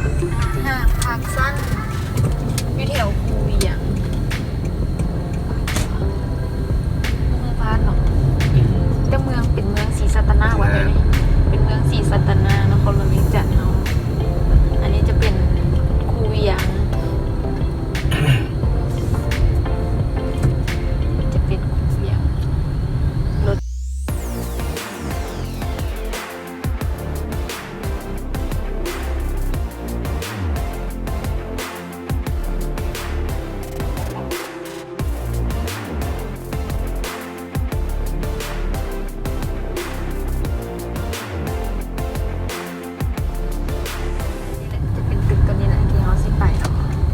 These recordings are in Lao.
ຫ້າງພາກຊັນ ຢູ່ແຖວພູວຽງ ເມືອງພານເນາະ. ອືມ ແຕ່ເມືອງເປັນເມືອງສີສັດຕະນາກວ່າ ແມ່ນ ເປັນເມືອງສີສັດຕະນາກ ນະຄອນຫຼວງວຽງຈັນເຮົາ. ອັນນີ້ຈະເປັນຄູວຽງ ຈະເປັນຄູວຽງ ລົດ ນີ້ແຫຼະ ຈະເປັນຕຶກຕົວນີ້ແຫຼະທີ່ເຮົາຊິໄປເນາະ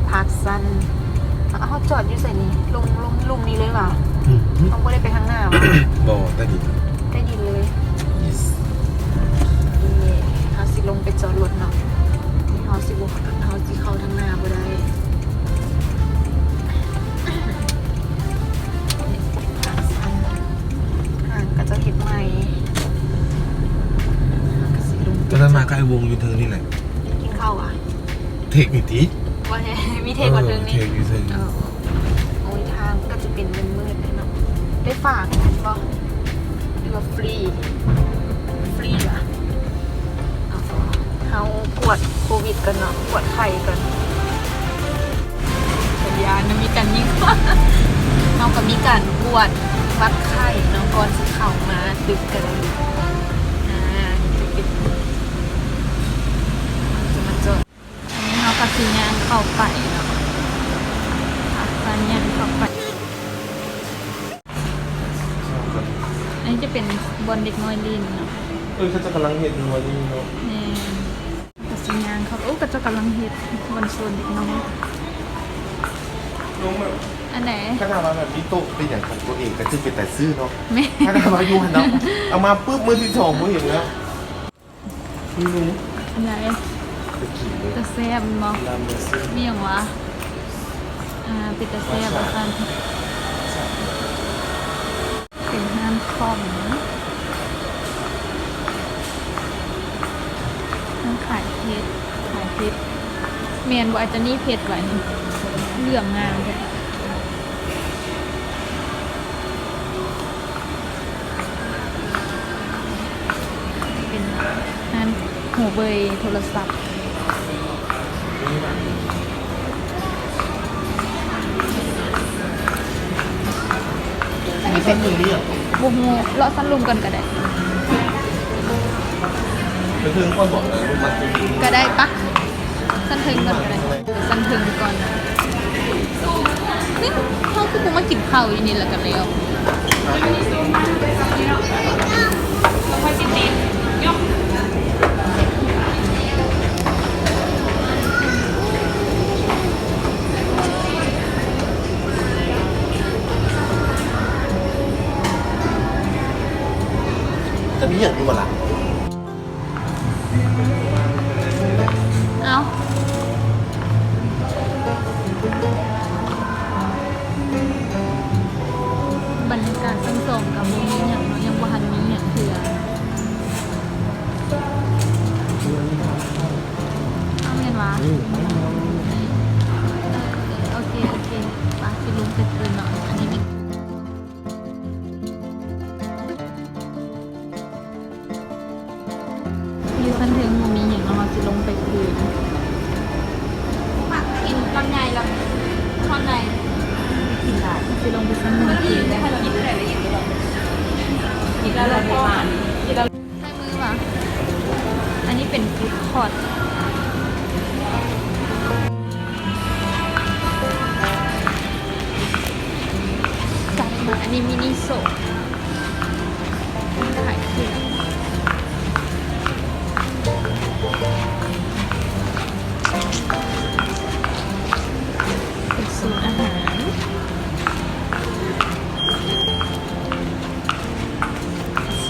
ພາກຊັນ. ເຮົາຈອດຢູ່ໃສນີ້? ລົງ ລົງລຸ່ມນີ້ເລີຍຫວາ? ອືມ ເຮົາບໍ່ໄດ້ໄປທາງໜ້າຫວາ? ບໍ່ ໃຕ້ດິນ ໃຕ້ດິນເລີຍ. ເຢ ເຮົາຊິລົງໄປຈອດລົດເນາະ ເຮົາຊິບໍ່ ເຮົາຊິເຂົ້າທາງໜ້າບໍ່ໄດ້. ຮ້ານເຂົາເຈົ້າເຮັດໃໝ່ ເຮົາກະຊິລົງໄປ. ຕອນນັ້ນມາກັບໄອ້ວົງຢູ່ເທິງນີ້ແຫຼະ ກິນເຂົ້າຫວາ? ເທັກນີ້ຕິ ວ່າແທ້ ມີເທັກວ່າເທິງນີ້ ເອີ ເທັກຢູ່ເທິງ. ເອີ ໂອ້ຍ ທາງກະຈະເປັນມືດໆເນາະ. ໄດ້ຝາກແມ່ນບໍ່ ຫຼືວ່າຟຣີ? ຟຣີຫວາ? ເຮົາກວດໂຄວິດກ່ອນເນາະ ກວດໄຂ້ກ່ອນ. ສັນຍານມີການຍິງ ເຮົາກະມີການກວດວັດໄຂ້ເນາະ ກ່ອນຊິເຂົ້າມາຕຶກກະໄດ້. ອ່າ ນີ້ຈະເປັນ ຈະມາຈອດ ອັນນີ້ເຮົາກະຊິຍ່າງເຂົ້າໄປເນາະ ພາກຊັນຍ່າງເຂົ້າໄປ. ອັນນີ້ຈະເປັນບ່ອນເດັກນ້ອຍຫຼິ້ນເນາະ. ເອີ ເຂົາເຈົ້າກຳລັງເຮັດຢູ່ວ່ານີ້ເນາະ. ແມ່ນ ກະຊິຍ່າງເຂົ້າ ໂອ້ ເຂົາເຈົ້າກຳລັງເຮັດບ່ອນໂຊນເດັກນ້ອຍ. ນ້ອງແບບ ອັນໃດ? ຄັນຖ້າວ່າແບບມີໂຕະເປັນຫຍັງຂອງຕົວເອງກະຊິເປັນຕາຊື້ເນາະ. ແມ່ນ ຄັນຖ້າວ່າຢູ່ຫັ້ນເນາະ ເອົາມາປຶບ ມື້ທີສອງບໍ່ເຫັນແລ້ວ. ນີ້ ອັນໃດ? ໄປກິນເລີຍ ຕາແຊບແມ່ນບໍ່? ມີຫຍັງຫວາ? ອ່າ ເປັນຕາແຊບວ່າຊັ້ນ. ເປັນຮ້ານຂອງ ຮ້ານຂາຍເຜັດ ຂາຍເຜັດ. ແມ່ນບໍ່ ອາຈານ? ນີ້ເຜັດຫວານີ້ ເຫຼືອງງາມແທ້. ເປັນຮ້ານຫົວເບີຍໂທລະສັບ. ອັນນີ້ເປັນ ບໍ່ຮູ້ ເລາະຊັ້ນລຸ່ມກ່ອນກະໄດ້. ໄປເທິງກ່ອນບໍ? ກະໄດ້ປະ. ຊັ້ນເທິງກ່ອນກະໄດ້ ຊັ້ນເທິງກ່ອນ. ເຮົາຄືບໍ່ມາກິນເຂົ້າຢູ່ນີ້ລະກະແລ້ວ. ຈະມີຫຍັງຢູ່ບໍ່ລະ? ເອົ້າ ບັນຍາກາດຊັ້ນສອງກະບໍ່ມີຫຍັງເນາະ ຍັງບໍ່ທັນມີຫຍັງເທື່ອ. ເອົ້າ ແມ່ນຫວາ? ເອີ ເອີ ໂອເຄ ໂອເຄ ປະ ຊິລົງໄປຄືນເນາະ. ອັນນີ້ແມ່ນ ຢູ່ຊັ້ນເທິງບໍ່ມີຫຍັງເນາະ ເຮົາຊິລົງໄປພື້ນ. ມັກກິນລຳໄຍລະ ທ່ອນໃດ ກິນໄດ້ ຊິລົງໄປຊັ້ນໜຶ່ງ. ໃຊ້ມືຫວາ? ອັນນີ້ເປັນຟູດຄອດ. ຈັດມາ ອັນນີ້ມິນິໂຊະ ມີຫຼາຍເຄື່ອງ ເປັນສູນອາຫານ ຊຸບ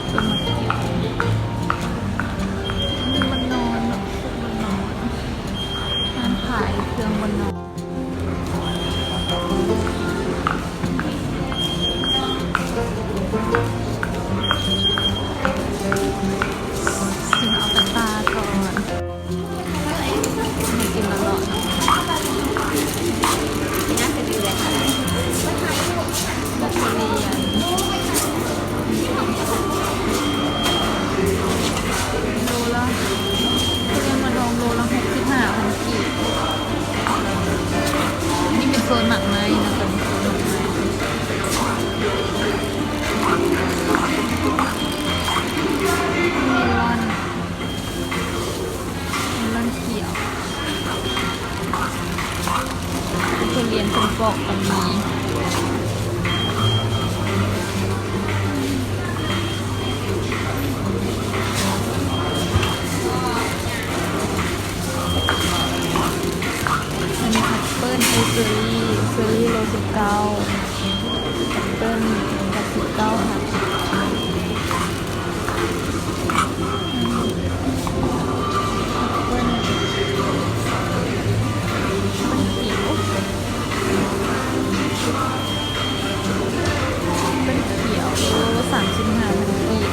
ເປີມາເກັດ ເມືອງວັນນອນເນາະ ເມືອງວັນນອນ ຮ້ານຂາຍເຄື່ອງວັນນອນ. ເປັນ ກອກກໍມີ. ອັນນີ້ແອັບເປິ້ນ ເອີ ເຊີຣີ ເຊີຣີໂລສິບເກົ້າ ແອັບເປິ້ນແປດສິບເກົ້າ ແອັບເປິ້ນ ແອັບເປິ້ນຂຽວ ແອັບເປິ້ນຂຽວ ໂລລະສາມສິບຫ້າພັນກີບ.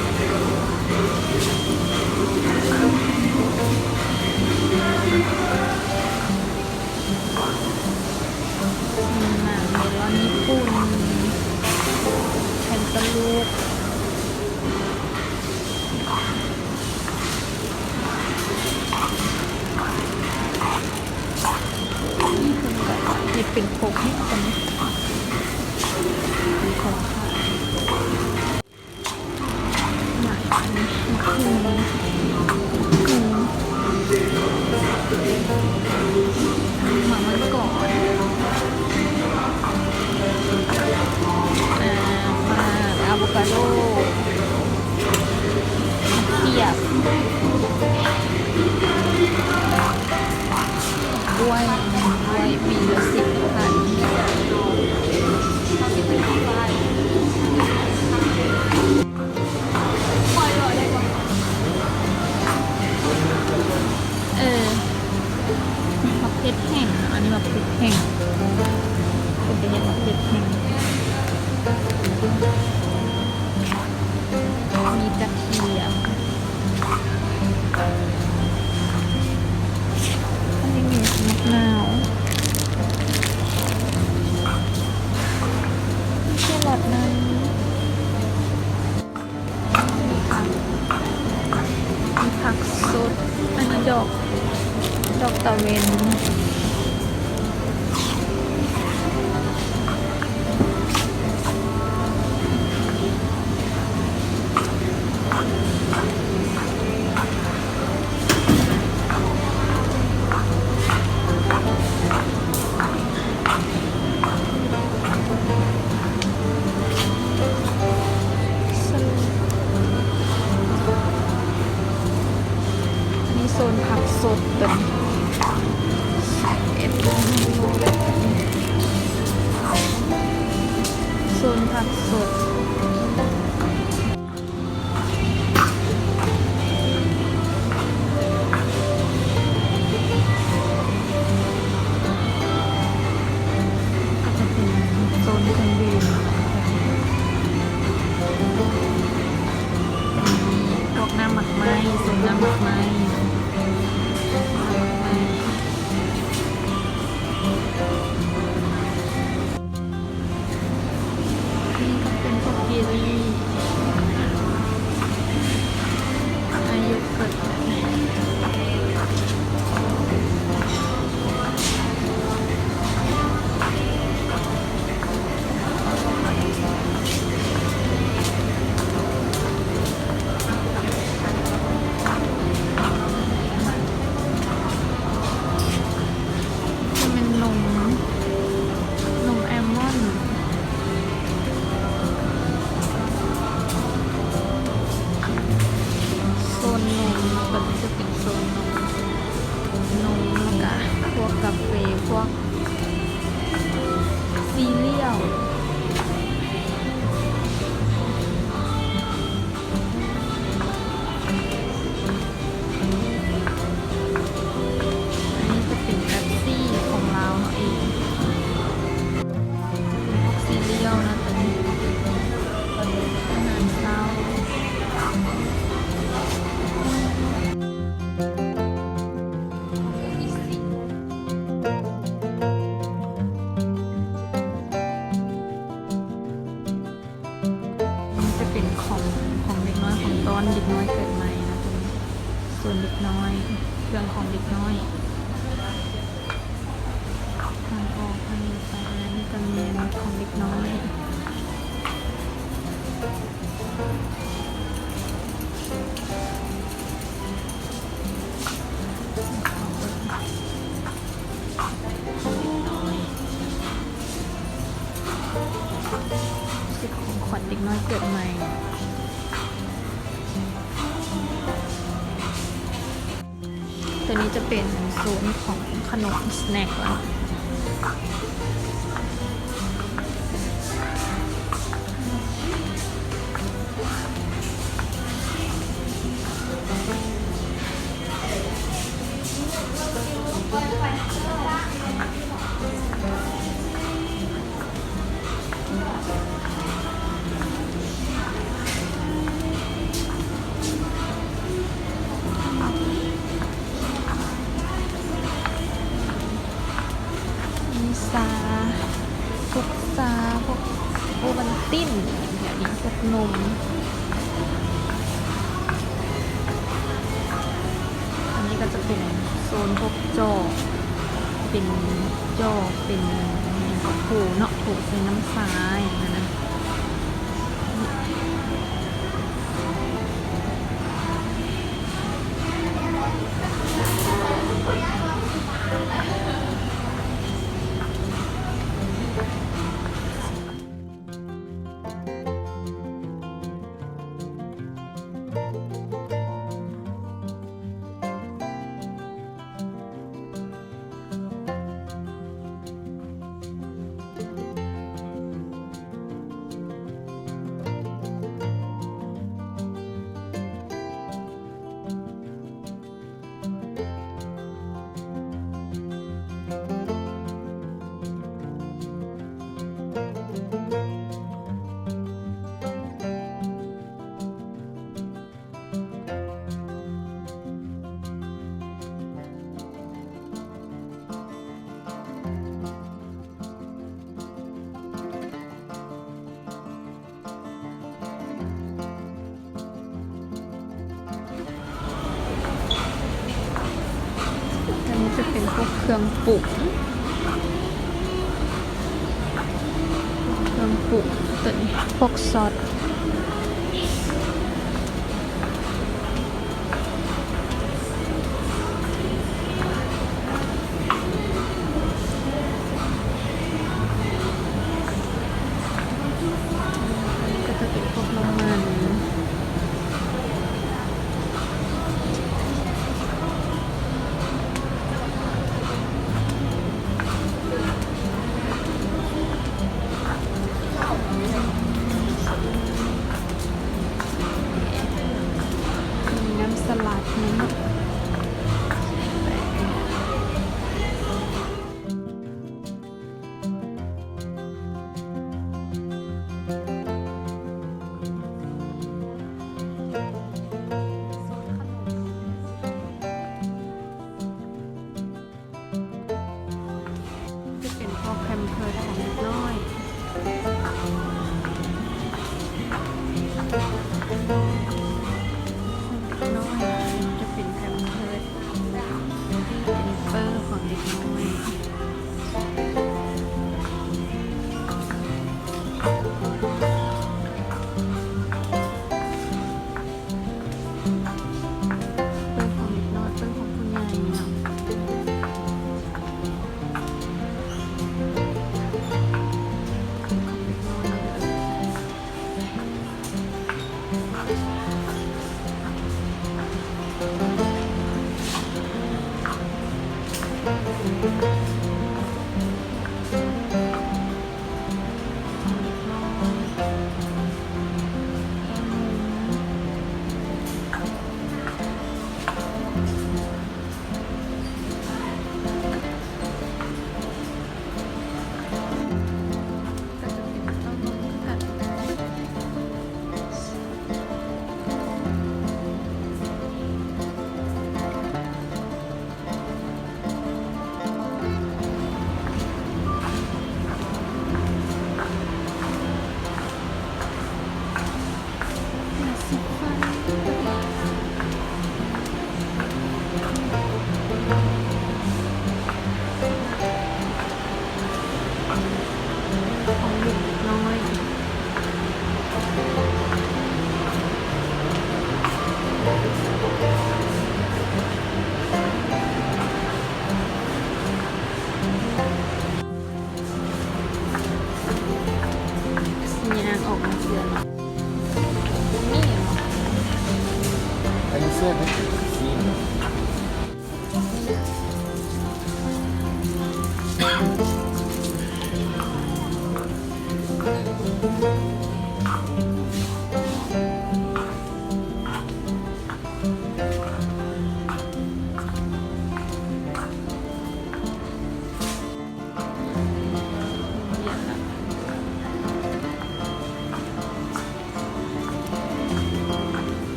ມີໝາກເມລອນຍີ່ປຸ່ນ ແຄນຕາລູບ ນີ້ເພິ່ນກໍເຮັດເປັນພົກໃຫ້ກັນ ມີຂອງຂາຍ. ໝາກ ໝາກຫຸ່ງ ໝາກຫຸ່ງ ໝາກມັງກອນ ອ່າ ໝາກອາໂວຄາໂດ ໝາກຂຽບ ກ້ວຍ ກ້ວຍ ຫວີລະສິບພັນ. ເອີ ໝາກເຜັດແຫ້ງ ອັນນີ້ໝາກເຜັດແຫ້ງ ເພິ່ນໄປເຮັດໝາກເຜັດແຫ້ງ. ມີກະທຽມ ອັນນີ້ມີໝາກນາວ ມີແຄຣອດນຳ ມີຜັກ ມີຜັກສົດ ອັນນີ້ດອກ ດອກຕາເວັນ. ອັນນີ້ໂຊນຜັກສົດ ໂຊນຜັກສົດ ກໍຈະເປັນໂຊນເຄື່ອງດື່ມ ມີພວກນ້ຳໝາກໄມ້ ໂຊນນ້ຳໝາກໄມ້ ນ້ຳໝາກໄມ້. ນີ້ກໍເປັນພວກເຢລີ ອາ ໂຢເກີດ ຈະແມ່ນນົມ ນົມແອມມອນ ໂຊນນົມ ຕົວນີ້ຈະເປັນໂຊນນົມ ນົມ ແລ້ວກະພວກກາເຟ ພວກຊີຣຽວ. ອັນນີ້ຈະເປັນເປັບຊີຂອງລາວເຮົາເອງ ເປັນພວກຊີຣຽວນະ ໂຕນີ້ອາຫານເຊົ້າ. ນີ້ຈະເປັນຂອງ ຂອງເດັກນ້ອຍ ຂອງຕ້ອນເດັກນ້ອຍເກີດໃໝ່ນະ ໂຊນເດັກນ້ອຍ ເຄື່ອງຂອງເດັກນ້ອຍ ທາງອອກທາງນີ້ໄປ ອັນນີ້ກະແມ່ນຂອງເດັກນ້ອຍ. ຂອງເດັກນ້ອຍ ເດັກນ້ອຍເກີດໃໝ່. ຕົວນີ້ຈະເປັນໂຊນຂອງຂະໜົມສະແນັກລະ. ມີຊາ ພວກຊາ ພວກໂອວັນຕິນ ແບບນີ້ ພວກນົມ. ອັນນີ້ກໍຈະເປັນໂຊນພວກຈອກ ເປັນຈອກ ເປັນຫຍັງກໍ ໂຖເນາະ ໂຖໃສ່ນ້ຳຊາຫຍັງຫັ້ນນະ. ອັນນີ້ຈະເປັນພວກເຄື່ອງປຸງ ເຄື່ອງປຸງ ຕົວນີ້ພວກຊອດ. ອັນນີ້ກໍຈະເປັນພວກນ້ຳມັນ.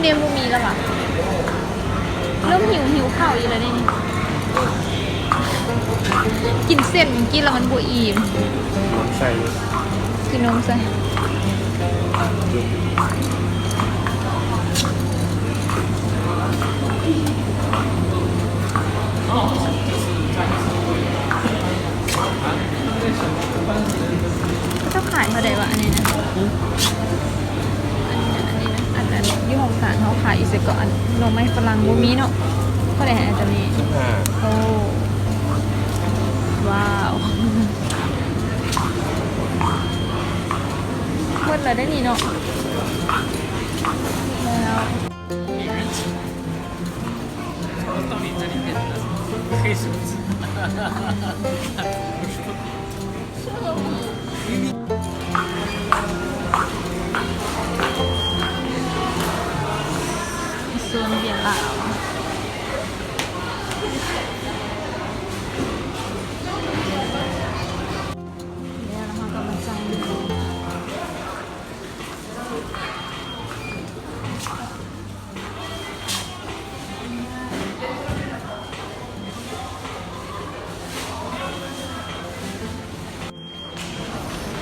ເຕັມບໍ່ມີແລ້ວຫວາ? ເລີ່ມຫິວ ຫິວເຂົ້າອີກແລ້ວເດນີ້. ກິນເສັ້ນ ກິນແລ້ວມັນບໍ່ອີ່ມ. ນວມໃສ່ ກິນນົມໃສ່. ເຂົາເຈົ້າຂາຍເທົ່າໃດຫວາ ອັນນີ້ນະ? ອັນ ອັນນີ້ນະ ອັນ ອັນຢູ່ຫ້ອງສານເຮົາຂາຍຢູ່ໃສເກາະ? ອັນໜໍ່ໄມ້ຝຣັ່ງບໍ່ມີເນາະ. ເທົ່າໃດ ອັນຕົວນີ້? ສິບຫ້າ. ໂອ້ ວ້າວ ໝົດແລ້ວເດ້ນີ້ເນາະ. ໝົດແລ້ວ.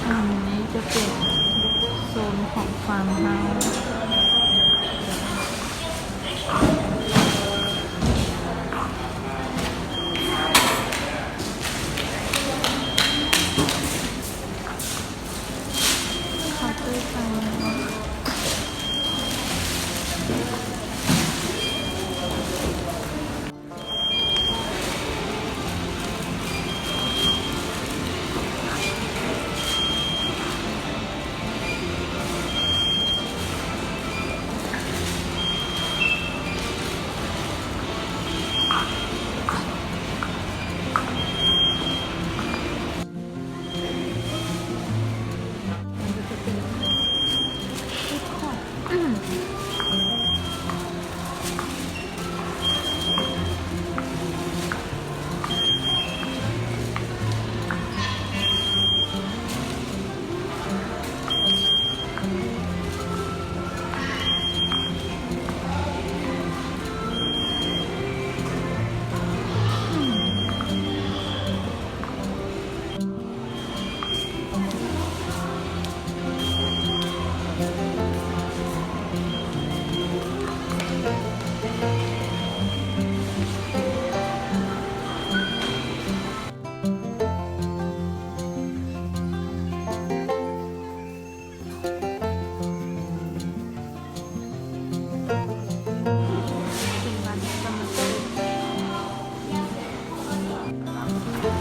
ອັນນີ້ຈະເປັນໂຊນຂອງຟາມເຮົາ. ເຂົ້າຕູ້ໄປ.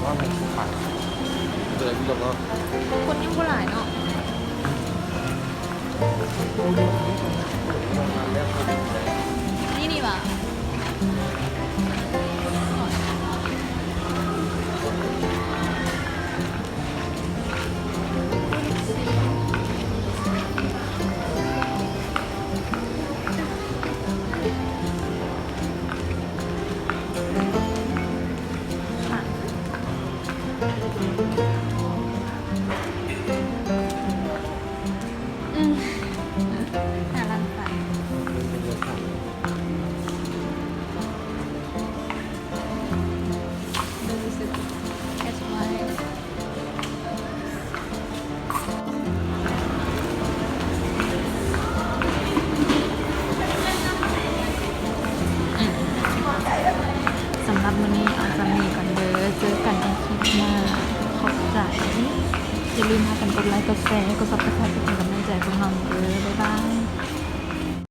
ວ່າມັນຄືຄັກເດີນລົງເນາະ. ຄົນຍັງບໍ່ຫຼາຍເນາະ. ນີ້ນີ້ຫວາ? ອືມ ຫ້າລ້ານປາຍ. ສຳລັບມື້ນີ້ເອົາສ່ຳນີ້ກ່ອນເດີ. ເຈີກັນໃນຄລິບໜ້າ. ຂອບໃຈ. ຢ່າລືມພາກັນກົດໄລກ໌ ກົດແຊ ກົດຊັບສະໄຄຣບ ເປັນກຳລັງໃຈພວກເຮົາເດີ.